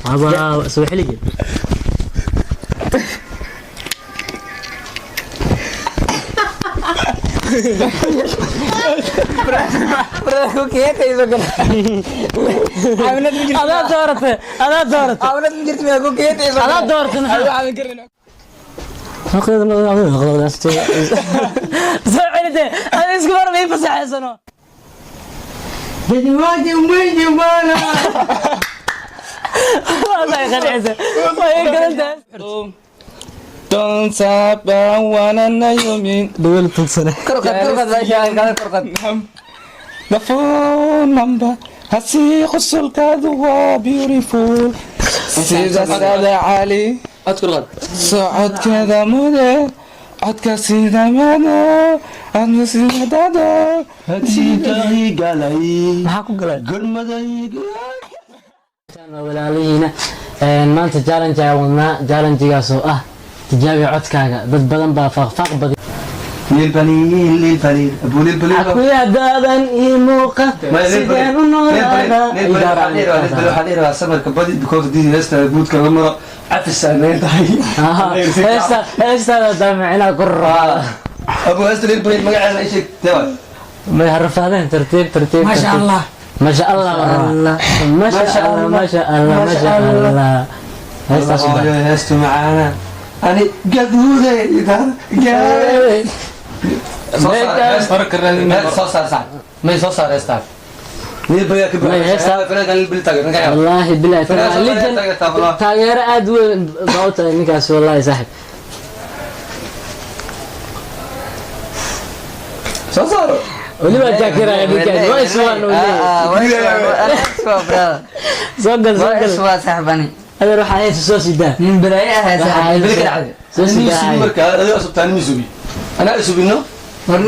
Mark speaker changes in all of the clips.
Speaker 1: Aba soo xiligi. Adaa dooratay, adaa dooratay. Adaa dooratay, maxaa soo celide? Ada isku mar ma ii fasaxaysano. Waa qancisa, waa ii galantahay. Dhawal tugsane.
Speaker 2: The phone number hasi qusulkaadu waa beautiful sida sada cali socodkeeda mude codka sida mado adna sida dado.
Speaker 1: Maxaa ku galay walaalihiina? Maanta challenge ayaan wadnaa, challenge-gaas oo ah tijaabi codkaaga. Dad badan baa faaqfaaq badi. Akuya daadan ii muuqa sideen u noolaadaa.
Speaker 2: Samarka badi because this heesta guudka la maro cafis saameyn tahay.
Speaker 1: Heesta heestaada daamicina ku rara.
Speaker 2: Abu heesta Lil Baliil magaceeda ii sheeg, tewa.
Speaker 1: May harafaadeen, tartiib tartiib.
Speaker 3: Maasha Allah.
Speaker 1: Maasha Allah, maasha Allah, maasha Allah, maasha Allah, heestaas u
Speaker 2: Hooyo, heestu macaana ani gaduude. Soo saar sax may soo saar heestaan Lil Baliil ka.
Speaker 1: May
Speaker 2: Fanaankan Lil Baliil taageer ninkan.
Speaker 1: Wallaahi bilahi.
Speaker 2: Fanaanka
Speaker 1: legend.
Speaker 2: Taageertaa, wallah.
Speaker 1: Taageero aad u weyn baa u tahay ninkaas, wallahi saaxib.
Speaker 2: Soo saaro.
Speaker 1: Weliba jaakiraya ninkaas, waa iswaan uu leeyahay. Soo gal, soo gal. Adeer, waxaa heesa soo sidaa.
Speaker 2: Bili ka dhacday.
Speaker 1: Soo sidaa.
Speaker 2: Marka adiga cusubtaan mi sugi anaa isubino. Ay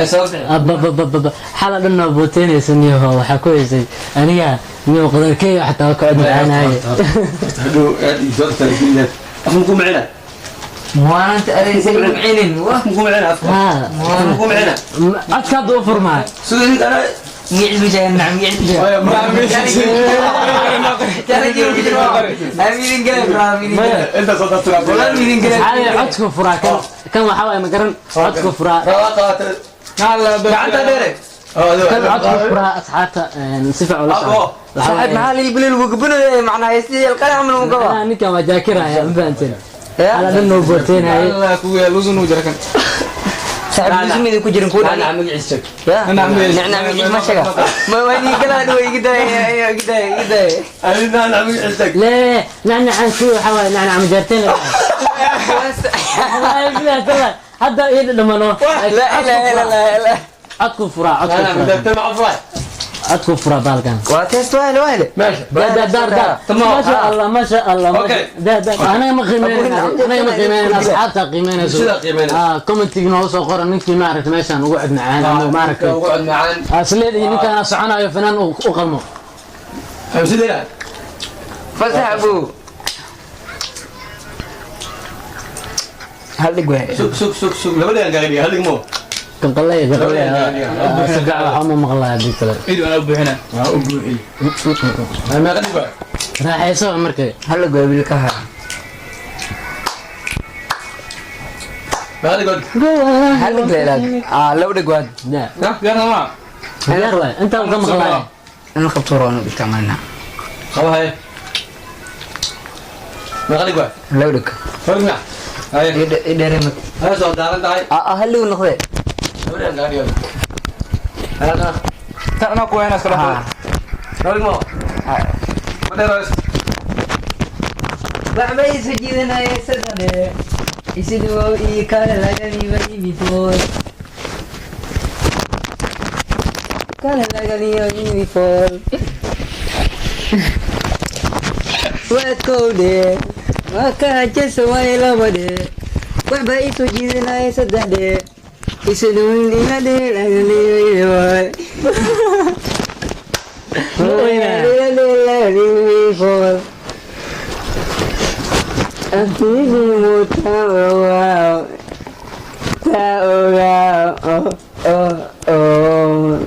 Speaker 2: soo bixi.
Speaker 1: Ababababa, xala dhan waa booteynaysa niyo, waxaa ku haysay aniga niyo qudarkeeyo xataa waa ka cod macaanaye.
Speaker 2: Hadhow aad ii soo taageer afku ku micina, afku ku micina, afku ku micina.
Speaker 1: Codka hadda u furmaa.
Speaker 2: Sugi ninka anaa. Inta soo dartaa.
Speaker 1: Asxaabi, codku furaa kan, kan waxaa waaye ma garan, codku furaa.
Speaker 2: Gacanta dheere.
Speaker 1: Kan codku furaa asxaabta si fiican ula socda. Waxaa waaye macnaha ninkan waa jaakiraya, ma fahanteen? Xala dhan noo booteynaye.
Speaker 2: Magaciisa sheeg. Nacnac magaciisa sheeg.
Speaker 1: lee nacnacan si waxaa waaye nacnac ma jaarteen, wallaahi bilahi tallahi hadda ii dhadhamano. Codku furaa, codku
Speaker 2: Nacnac
Speaker 1: furaa.
Speaker 2: Madaagtay ma afraay.
Speaker 1: Codku furaa baalkan.
Speaker 2: Meesha.
Speaker 1: Daar daar daar, ما شاء الله، ما شاء الله.
Speaker 2: Okay.
Speaker 1: ده ده انا ما qiimeyn, anaga ma qiimeyn, asxaabta qiimeynayso.
Speaker 2: Sida qiimeynayso.
Speaker 1: Ah, commentiga noo soo qora ninkii maaragtay meeshaan ugu cod macaan ama maaragtay
Speaker 2: ugu cod macaan.
Speaker 1: Asleedii ninkaan soconayo fanaan u qalmo.
Speaker 2: Sidee? Sug sug sug sug, laba dhigan kaaga dhiga hal dhigmo.
Speaker 1: Kan qalay, kan qalay si fiican waxaa uma maqlaya hadii kale.
Speaker 2: Waa u buuxiyey meeqa dhig baa.
Speaker 1: Raaxayso markay.
Speaker 2: Meeqa dhigood?
Speaker 1: Diyaar waay, intaan ka maqlaya.
Speaker 2: Qaba haye, meeqa dhig baa horna haye haye soo daaran tahay. Laba dhigan kaaga dhiga laba dhigmo ma dheer.
Speaker 3: Waxba isu jiidanaya sadade isiduwow iyo kale lagaliba yimifool kale lagaliyo yimifool waadkowdhe waa kaajasa way labadhe waxba isu jiidanaya saddexdhe isiduwin iladhe lagaliyo yimifool lagaliyo Afini mutawao ta ogao oh oh oh.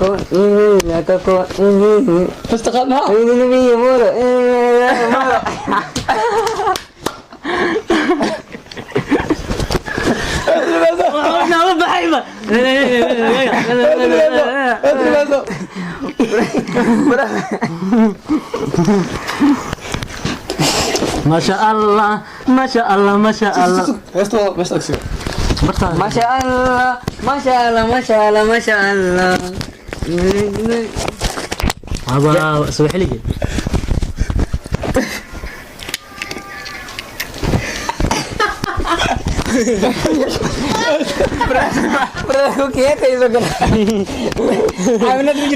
Speaker 3: ko ko
Speaker 2: Fastaqaad maxaa?
Speaker 3: Moro.
Speaker 1: Nama baxayba. Masha Allah, Masha Allah, Masha Allah.
Speaker 2: Heesta waa meesha agsiga.
Speaker 3: Masha Allah, Masha Allah, Masha Allah, Masha Allah.
Speaker 1: Haba Swahiligi.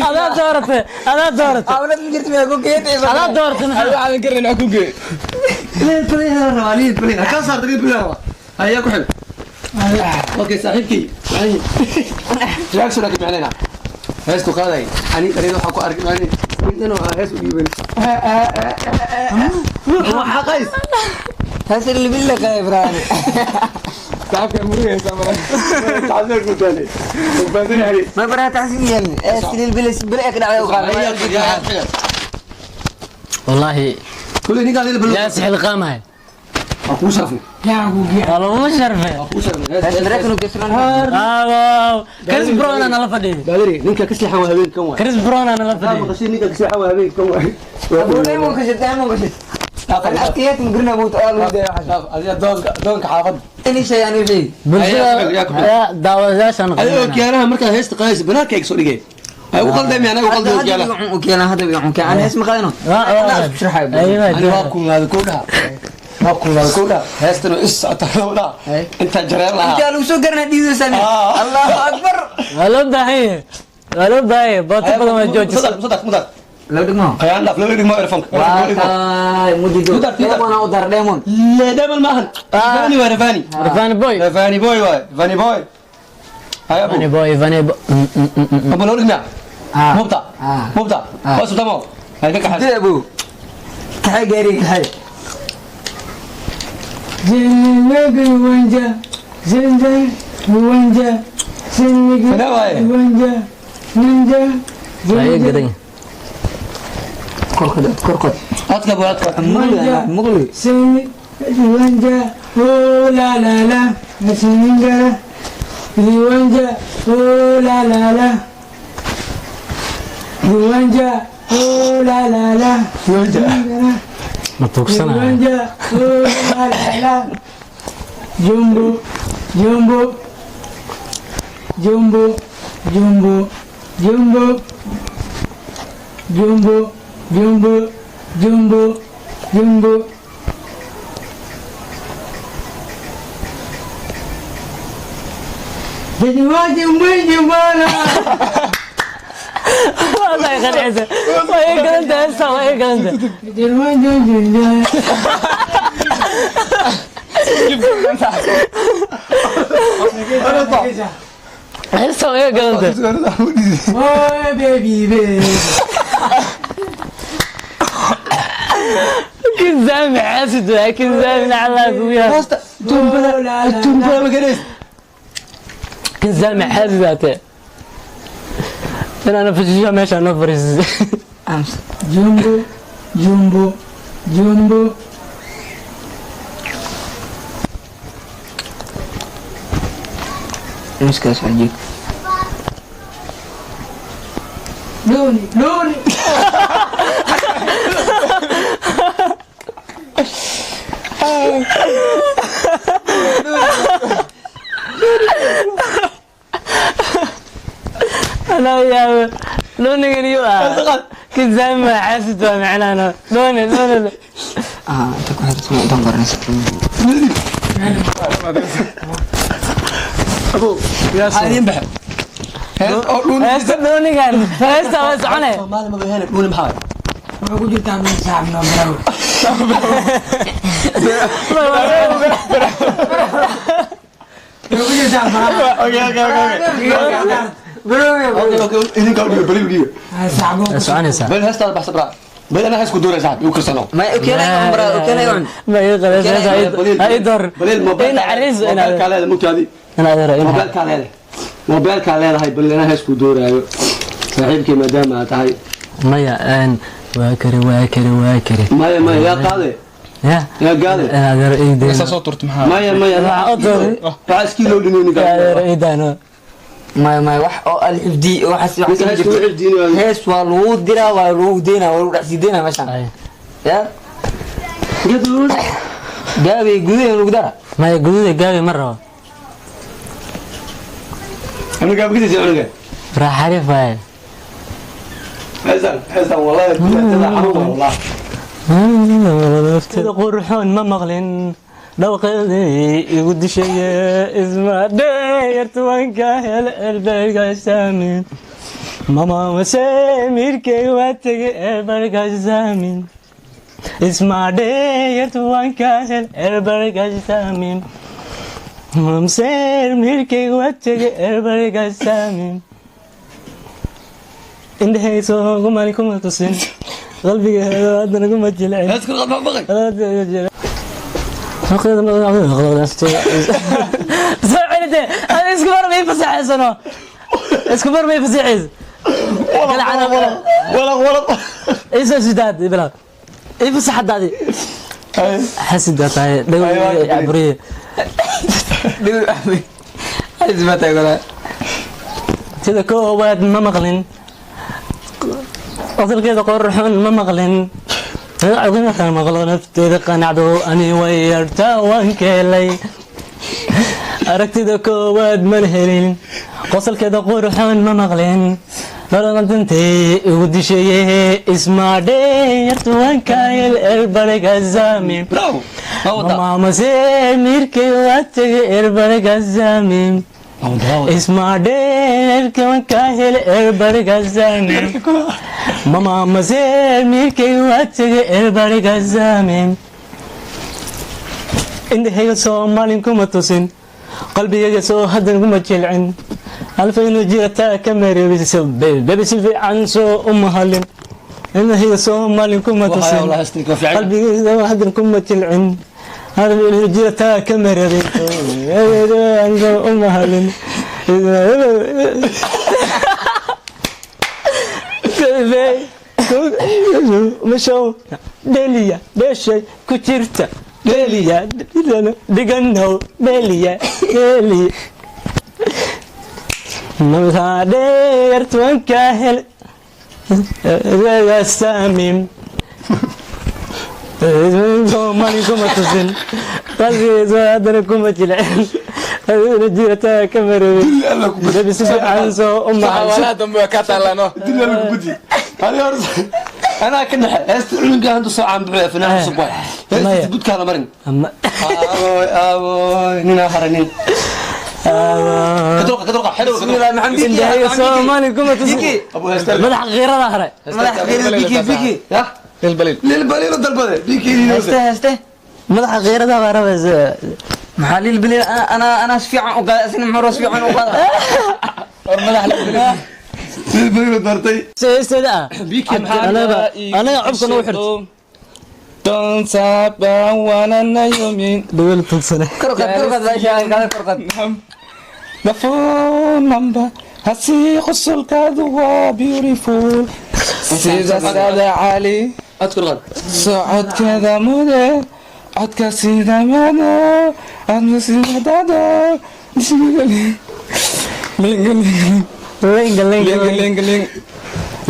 Speaker 1: Adaa dooratay, adaa dooratay.
Speaker 3: Caawinad ma jirto miyaa ku keentay?
Speaker 1: Adaa dooratay maxaa?
Speaker 2: Waxaan garanay ku geey. Lead play rabaa, lead play. Ka saarta lead play rabaa. Haya ku xil. Okay, saaxiibkii. Reaction ka bixinayna. Heestu qaaday. Ani dareen waxa ku arkay ani intan oo hees u dhiibay. Waxa qays.
Speaker 3: Taas اللي بالله قايب راني.
Speaker 2: Saaxiibka murugaysa mara. Tacsiir ku taalay. Badani hari.
Speaker 3: ما برا تحسين يعني سليل بلا بلا اكل على وقال.
Speaker 1: Wallahi
Speaker 2: Kulli ninka lead play.
Speaker 1: yaa sixil qaamahay.
Speaker 2: Waa ku sharfay.
Speaker 1: Waa laguma sharfay.
Speaker 2: Waa ku sharfay.
Speaker 3: راكنوا كسران.
Speaker 1: Waaw. Chris Brown ana la fadhiyay.
Speaker 2: Baadari ninka ka slixan waa habeenkan waay.
Speaker 1: Chris Brown ana la fadhiyay.
Speaker 2: Maqashay ninka ka slixan waa habeenkan waay.
Speaker 3: ابو دايما كشت دايما كشت. انا اكيد مقرنا ابو تقال وده
Speaker 2: Adiga doonka doonka xaafadda.
Speaker 3: اني شيء يعني شيء.
Speaker 1: Bulshada ayaa daawadayaashan
Speaker 2: Adiga okiyaalaha markaad heesta qaadayso banaanka ay soo dhigay. Ay u qaldeen aniga u qaldeen
Speaker 3: هذا
Speaker 2: okiyaalaha.
Speaker 3: اوكي انا هذا اوكي انا اسمي قاينو. انا اشرح.
Speaker 2: Ani waa kulnaaday kow dhaha. Waa kulnaaday kow dhaha. Heestana is socota kow dhaha. Inta jareer
Speaker 3: انت
Speaker 2: lahaa.
Speaker 3: لو سو قرنا ديدو سامي. الله اكبر.
Speaker 1: Waa loo baahan yahay. Waa loo baahan yahay. Booto badan waa joojisay.
Speaker 2: Mudar mudar mudar.
Speaker 3: لو دقمه.
Speaker 2: Ayaan dhaaf laba dhigmo earphone.
Speaker 3: واي مديدو. ديمون او دار ديمون.
Speaker 2: La daamal maahan. Rafani waa Rafani.
Speaker 1: Rafani boy.
Speaker 2: Rafani boy waay. Rafani boy. Haya abu.
Speaker 1: Rafani boy, Rafani boy.
Speaker 2: Abu laba dhigma. Mubta. Mubta. Waa subtamo. Hay ka kaxayso.
Speaker 3: ابو كحي قاري كحي.
Speaker 2: Mana waaye?
Speaker 1: Waa iga gadan yahay.
Speaker 3: كركد كركد.
Speaker 2: Codka buu codka.
Speaker 3: مغلي مغلي.
Speaker 1: Ma tuugsanayo.
Speaker 4: Jumbo, Jumbo, Jumbo, Jumbo, Jumbo, Jumbo, Jumbo, Jumbo, Jumbo.
Speaker 1: Wallahi qancisa. Waa iga gadan tahay heesta, waa iga gadan tahay. Heesta waa iga gadan tahay.
Speaker 4: Oh, baby, baby.
Speaker 1: Kinzaami xaasid waay, kinzaami naclaa kugu yaal.
Speaker 2: Heesta tumbada tumbada ma garays.
Speaker 1: Kinzaami xaasid waatee. Inaan fajisho meesha noo fariisisay.
Speaker 3: امس.
Speaker 4: Jumbo, Jumbo, Jumbo.
Speaker 3: امسك عجيب.
Speaker 4: لوني لوني.
Speaker 1: Anaa yaaba. Loonigan iyo ah. Kinzaami waa xaasid waa macnaha. Looni, looni.
Speaker 3: اه انت كنت تسمع دنقر نسيت.
Speaker 2: Abu maxaa idiin baxay? Hees oo dhuuni.
Speaker 1: Heesta loonigan. Heesta waa soconay.
Speaker 2: Soomaali ma baheen dhuuni maxaa?
Speaker 4: Wuxuu ku jirtaa meel saaxiib noo baraw. Wuxuu ku jirtaa baraw.
Speaker 2: Okay okay okay. Okay okay idinka u dhiibo bari u dhiibo.
Speaker 4: Saaxiib.
Speaker 1: Waa soconaysaa.
Speaker 2: Bal heestaada baxsa braa. Bal anaa hees ku doonay saaxiib igu karsano.
Speaker 3: ما اوكي لا يعمر اوكي لا يعمر.
Speaker 1: Ma iga qabaysaa heesta. Ha ii door.
Speaker 2: Balil mobile.
Speaker 1: In cariis in
Speaker 2: Mobilka leedahay mugtaadi.
Speaker 1: in adeer in
Speaker 2: Mobilka leedahay. Mobilka leedahay bal anaa hees ku doonaayo. Saaxiibkii maadaama aad tahay.
Speaker 1: Maya, waa kare, waa kare, waa kare.
Speaker 2: Maya, maya, yaa qaade?
Speaker 1: Ya.
Speaker 2: Yaa gaade?
Speaker 1: Adeer, iidayno.
Speaker 5: Saa soo turta maxaa?
Speaker 2: Maya, maya.
Speaker 1: Waxaa u tuuray.
Speaker 2: Waxaa iskii loo dhinay ninka.
Speaker 1: Adeer, iidayno.
Speaker 3: Maya, maya, wax oo alxifdi waxaas wax
Speaker 2: Ninka
Speaker 3: ka
Speaker 2: heesta
Speaker 3: jirto.
Speaker 2: u xifdiinayo.
Speaker 3: Hees waa lagu diraa, waa lagu deynaa, waa lagu dhex sii deynaa meeshaan.
Speaker 1: Ay.
Speaker 3: Ya.
Speaker 2: Gaduud.
Speaker 3: Gaabay gudaha lagu dara.
Speaker 1: Maya, gududa gaabi ma rabo.
Speaker 2: Cunuga abkiisa, cunuga.
Speaker 1: Raaxarif waaye.
Speaker 2: Heestan, heestan wallahi tada xanuun waa wallahi.
Speaker 1: Sida qurxoon ma maqlin dhawqeedii igu dishaye isma dheertuwanka hel elbergasaamin mama wasemirkay waa tegay elbergasaamin isma dheertuwanka hel elbergasaamin mamseer mirkay waa tegay elbergasaamin indhahayso kumani kuma tusin qalbigeeda haddana kuma jilcin.
Speaker 2: Hees kor qaad, ma baqay.
Speaker 1: Soo celide, ana isku mar may fasaxaysano, isku mar may fasaxays.
Speaker 2: Walaq, walaq.
Speaker 1: Isoo sidaad bilaa ii fasaxadaadi xasidaa tahay dhagow caburiye. Sida koowaad ma maqlin asalkeeda qorxun ma maqlin maqlo nafteeda qanacdo ani way yartaa waan keelay aragtida koowaad mana helin qosolkeeda qurxoon ma maqlin nololantantay igu dishaye ismaadheeyartuwankaayel elbarigazaamin.
Speaker 2: Bravo, ma wadaa.
Speaker 1: Mamamase mirkay waa tegay elbarigazaamin ismaadheerkawankaahel elbarigazaamin mamamase mirkay waa tegay elbarigazaamin indhahayga soomaalin kuma tusin qalbigayga soo haddan kuma jilcin alfaynu jirataa ka mareebisa bebi si fiican soo uma halin indhahayga soomaalin kuma tusin
Speaker 2: wallahi heestan waa fiican.
Speaker 1: Qalbigayga haddan kuma jilcin alfaynu jirataa ka mareebin uma halin. Mashow dheliya dheshay ku jirta dheliya dhiganow dheliya dheliya dheertuwanka hel saamim Soomaali kuma tusin qalbigiisa haddana kuma jilcin jirataa ka mareebin dabi si fiican soo uma
Speaker 5: Xawaalaha dambe waa kaa taallaano.
Speaker 2: Dil alla ku gudi. Ani horta anaa ka naxay heesta cunuga hantu soo caanbuxaya fanaan cusub waay. Heesta gudkaana marin. Aaboy, aaboy, ninaa haranin ka dulqa, ka dulqa xidhow ka dulqa.
Speaker 1: Indhahayga Soomaali kuma tusin.
Speaker 2: Abu heesta.
Speaker 1: Madaxa qiirada hore.
Speaker 3: Madax qiirada biki biki.
Speaker 2: Ya.
Speaker 5: Lil baliil.
Speaker 2: Lil baliil u dalbade biki.
Speaker 3: Heste, heste.
Speaker 1: Madaxa qiirada baa rabaysa.
Speaker 3: Maxaa lil bilil? Ana ana si fiican u qaada, asina muxuu si fiican u qaada?
Speaker 5: War madax lil baliil.
Speaker 2: Lil baliil u dartay.
Speaker 1: Heesteeda ah.
Speaker 2: Biki.
Speaker 1: Anaga cubka nagu xirto.
Speaker 5: Donsabawananayomin.
Speaker 1: Dhawel tugsane.
Speaker 3: Kor qaad, kor qaad, baasha qaad, kor qaad.
Speaker 5: The phone number hasii qusulkaadu waa beautiful sida sada cali.
Speaker 2: Aad kor qaad.
Speaker 5: Socodkeeda mude codka sida mado adna sida dado linga
Speaker 1: Linga linga.
Speaker 5: Linga linga linga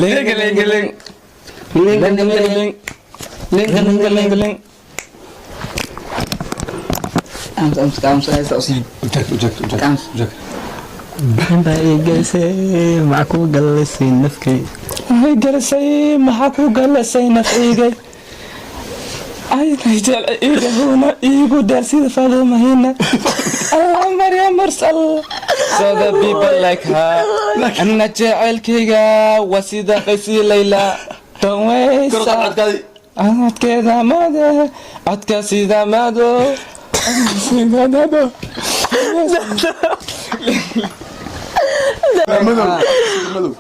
Speaker 5: linga linga linga linga linga linga linga.
Speaker 3: Ams, ams, ams, heesta u siin.
Speaker 2: Ujag, ujag, ujag.
Speaker 3: Ams.
Speaker 2: Ujag.
Speaker 1: Baa igasay maxaa ku galisay nafkay?
Speaker 5: Ay galasay maxaa ku galasay nafcigay ay jecel iigahuna iigu daar sida faadumahina Allah Maryam mursal. So the people like her anna jecelkayga waa sida qaysi Layla. Don't waste.
Speaker 2: Kor qaad codkaadii.
Speaker 5: Codkeeda mado codka sida mado sida dado.
Speaker 2: Madow, madow.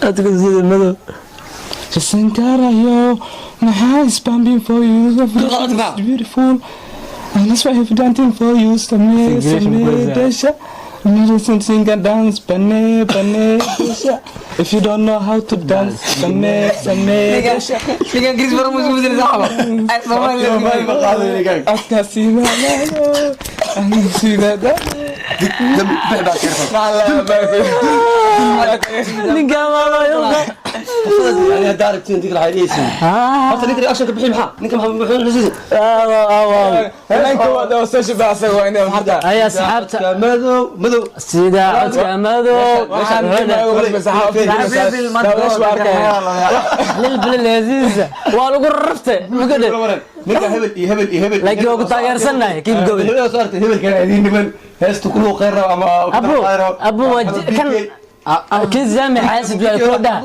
Speaker 1: Adku sida madow.
Speaker 5: Sankarayo maxaa is pumping for you? It's beautiful and that's why I've done for you. Samee, samee, desha. Sing and dance, bane, bane, dusha. If you don't know how to dance, same, same, dusha.
Speaker 3: Ninkan Chris Brown isku bedelay saaxiib. Ay Soomaali.
Speaker 5: Afka sida lalo, sida dalo.
Speaker 1: Ninka waa ay asxaabta sida codka madow lilbilil heesiisa waa lagu rartay mugade, laakiin waa ku taageersannahay. Keep going. Abu abu waa kan kii zaami xaasid waa ku dhaha.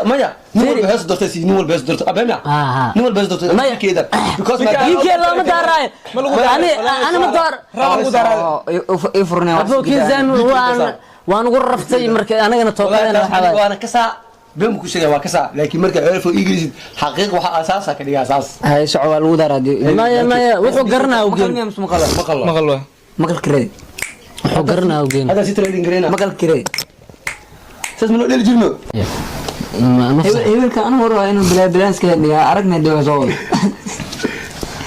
Speaker 2: Maya, nin walba hees doortay, nin walba hees doortay abema.
Speaker 1: Aha.
Speaker 2: Nin walba hees doortay.
Speaker 1: Maya.
Speaker 2: Keeda because
Speaker 1: BK looma daaraayo, ani ana ma daar.
Speaker 3: Ii furnay.
Speaker 1: Abu kii zaami waan ugu raftay marka anagana tookadena waxaa waaye.
Speaker 2: Waana kasaa, been ku sheegay, waa kasaa, laakiin marka ceelfo ingiriisid xaqiiq waxa asaasa ka dhigaa asaas.
Speaker 3: Hay soco, waa lagu daraa.
Speaker 1: Maya, maya, wuxuu garanaa u
Speaker 3: Maqal
Speaker 1: geen.
Speaker 3: miyaa mise maqal?
Speaker 2: Maqal.
Speaker 5: Maqal waa.
Speaker 3: Maqal kiree.
Speaker 1: Wuxuu garanaa u geen.
Speaker 2: Hada si trading gareena.
Speaker 3: Maqal kiree.
Speaker 2: Saas ma loo dheli jirno.
Speaker 3: Hebelka anu hore waa inuu bilaa bilaan iska dhigaa, aragna dhigo soo wado.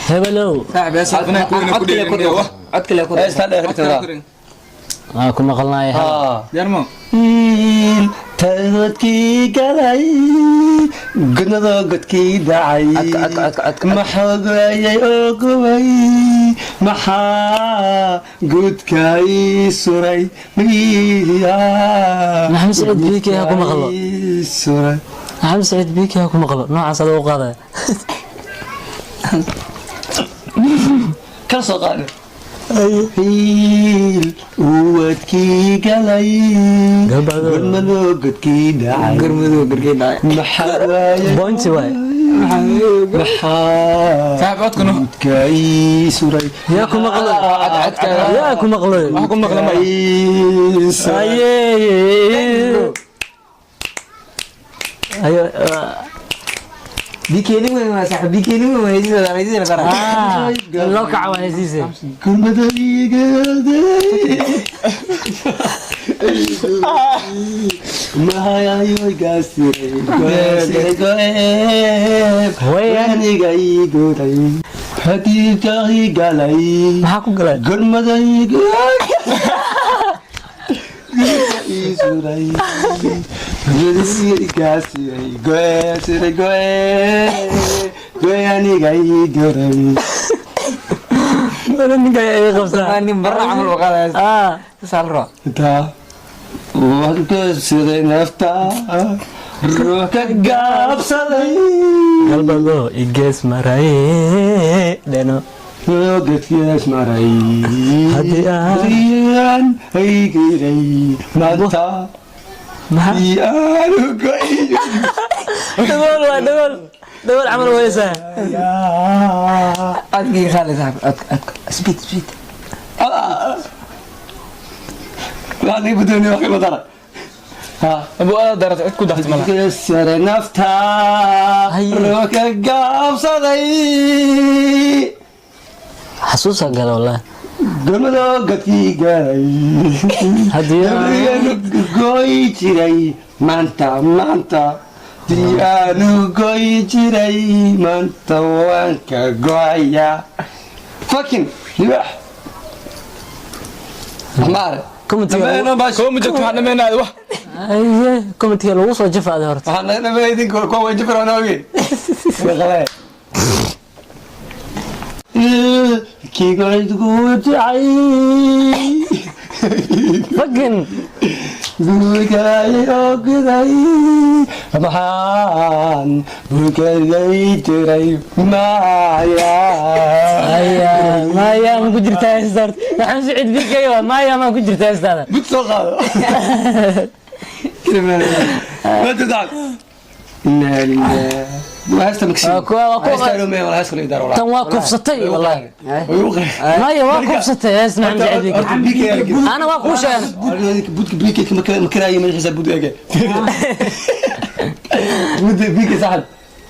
Speaker 1: Hebelow.
Speaker 3: Cod kale ku dhufo. Cod kale ku dhufo.
Speaker 2: Heestaa dheer tirada.
Speaker 1: Waa ku maqalnaaya.
Speaker 5: Yarmo.
Speaker 2: Tagodkii galay godnadoo godkii dhacay.
Speaker 3: Codka, codka, codka, codka.
Speaker 2: Maxoogayay oo gubay, maxaa godka ii suray miya?
Speaker 1: Maxamed Saciid BK ha ku maqlo.
Speaker 2: Ii suray.
Speaker 1: Maxamed Saciid BK ha ku maqlo, noocaas adoo u qaadaya.
Speaker 2: Kala soo qaade hiil uwadkii galay.
Speaker 1: Gabadho.
Speaker 2: Godmadoo godkii dhacay.
Speaker 3: Garmadow gargay dhacay.
Speaker 2: Maxaa waayay?
Speaker 1: Bointi waay.
Speaker 2: Maxaa
Speaker 5: Saaxiib, codkuna.
Speaker 2: godka ii suray?
Speaker 1: Yaa ku maqlo, yaa ku maqlo.
Speaker 5: Wax ku maqla ma.
Speaker 2: Ii suray.
Speaker 1: Aye ayo.
Speaker 3: BK nin weyn waa saaxiib, BK nin weyn waa, heesiisa heesiisa la saraa.
Speaker 1: Ah, loo kaca waa heesiisa. Maxaa ku galay? Ninka ayaa iga qabsaa.
Speaker 3: Waa nin barra camal u qaadaya.
Speaker 1: Ah.
Speaker 3: Saas la rabaa.
Speaker 2: Waan ka siday nafta ruux ka gaabsaday.
Speaker 1: Galbado igees maray dheno.
Speaker 2: Godkiis maray.
Speaker 1: Haddii aan-
Speaker 2: aan haygiray maanta.
Speaker 1: Maxaa
Speaker 2: aanu goy.
Speaker 1: Dhagool waa dhagool, dhagool camal weysaa.
Speaker 3: Codkii qaali saaxiib, codka, codka. Speed, speed.
Speaker 2: Waxaan igu doonay wax kama dara.
Speaker 5: Abu aad darat cid ku dartay malaha.
Speaker 2: Siray nafta
Speaker 1: Haye.
Speaker 2: ruux ka gaabsaday.
Speaker 1: Xasuusaa gala wallahi.
Speaker 2: Galmadoo godkii galay.
Speaker 1: Haddii aan-
Speaker 2: Gabrielu goy jiray maanta, maanta diyaanu goy jiray maanta, waan ka go'aya fucking libaax amaare.
Speaker 1: Commentiga
Speaker 5: Koo ma joogto, waxaan dhameynaaya wax.
Speaker 1: Aye, commentiga lagu soo jafaaday horta.
Speaker 2: Waxaan naga dhamay idinka kuwa way jifir aan ogeyn waqale kigoydgu jacay.
Speaker 1: Fucking
Speaker 2: Buugay oo guday, maxaan buugaday jiray maya?
Speaker 1: Maya, maya ma ku jirtaa heesta horta? Maxamed Saciid BK waa maya ma ku jirtaa heestaada?
Speaker 2: Bud soo qaado. Ma tidaan inaa lillaah waa heesta maksi.
Speaker 1: Waa kuwa-
Speaker 2: Heesta loo meeyo, heesta loo idaaro.
Speaker 1: Tan waa kufsatay wallahi. Maya waa kufsatay hees Maxamed Saciid BK. Ana waa kuu sheegay.
Speaker 2: Budka BK ma karaayo madaxiisa bud ege budda BK saxan.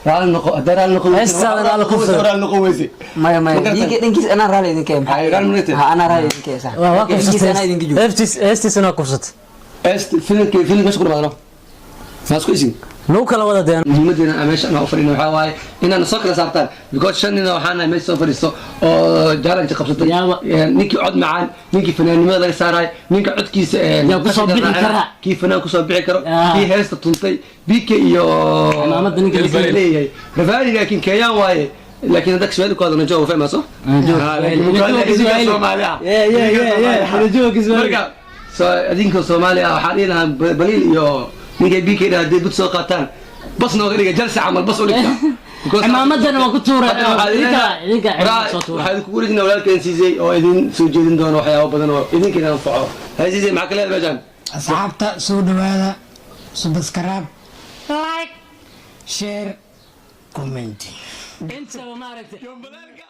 Speaker 2: Raali noqo, haddii raali noqo.
Speaker 1: Heestaada raali ku filan.
Speaker 2: Raali noqo weyse.
Speaker 3: Maya, maya.
Speaker 2: Ma garatan?
Speaker 3: Diiga dhankiis anaa raali idinka yahay.
Speaker 2: Ay, raali ma tahay?
Speaker 3: Ha, anaa raali idinka yahay, sax.
Speaker 1: Waa
Speaker 3: Dhankiis anaa idinka
Speaker 1: kufsatay.
Speaker 3: joogo.
Speaker 1: Heestiisana waa kufsatay.
Speaker 2: Heest filimka meesha ku dhamaadno, maa isku isin.
Speaker 1: Nagu kala wada deen.
Speaker 2: Muhiimadeena aan meesha aan u fadhino waxaa waaye inaad soo kala saartaan, because shan nina waxaa nahay meesha soo fadhiisto oo challenge qabsatay.
Speaker 1: Yaaba.
Speaker 2: Ninkii cod macaan, ninkii fanaannimada laga saaraay, ninka codkiisa
Speaker 1: Yaa kusoo
Speaker 2: qashinka
Speaker 1: bixi
Speaker 2: raacina,
Speaker 1: kara.
Speaker 2: kii fanaan kusoo bixi karo, kii heesta tuntay BK iyo
Speaker 1: Cimaamada ninka
Speaker 2: la leeyahay Rafaali, laakiin Kenyaan waaye, laakiin hadda Kiswahili ku hadlo Najwa fahmayso.
Speaker 1: Najwa
Speaker 2: laakiin
Speaker 1: Kiswahili.
Speaker 2: Najwa
Speaker 1: Kiswahili.
Speaker 2: Soomaali ah.
Speaker 1: Yeah. Najwa Kiswahili.
Speaker 2: Marka so adinka Soomaali ah waxaa dhihi lahaa Baliil iyo ninkay BK dhaha hadday bud soo qaataan, bas nooga dhiga jalsa camal, bas u dhigta.
Speaker 1: Cimaamadana waa ku tuuray.
Speaker 2: Haddana waxaa idin
Speaker 1: Idinka cimaamad soo tuura.
Speaker 2: Waxaa idinku wareejinaa walaalkeen Siisay oo idin soo jeedin doono waxyaabo badan oo idinka idin anfaco. Hay Siisay, maxaa ka leedahay meeshaan?
Speaker 4: Asxaabta, soo dhawaada, subscribe, like, share, comment.
Speaker 1: Intaba maaragtay.
Speaker 2: Yombalaalka.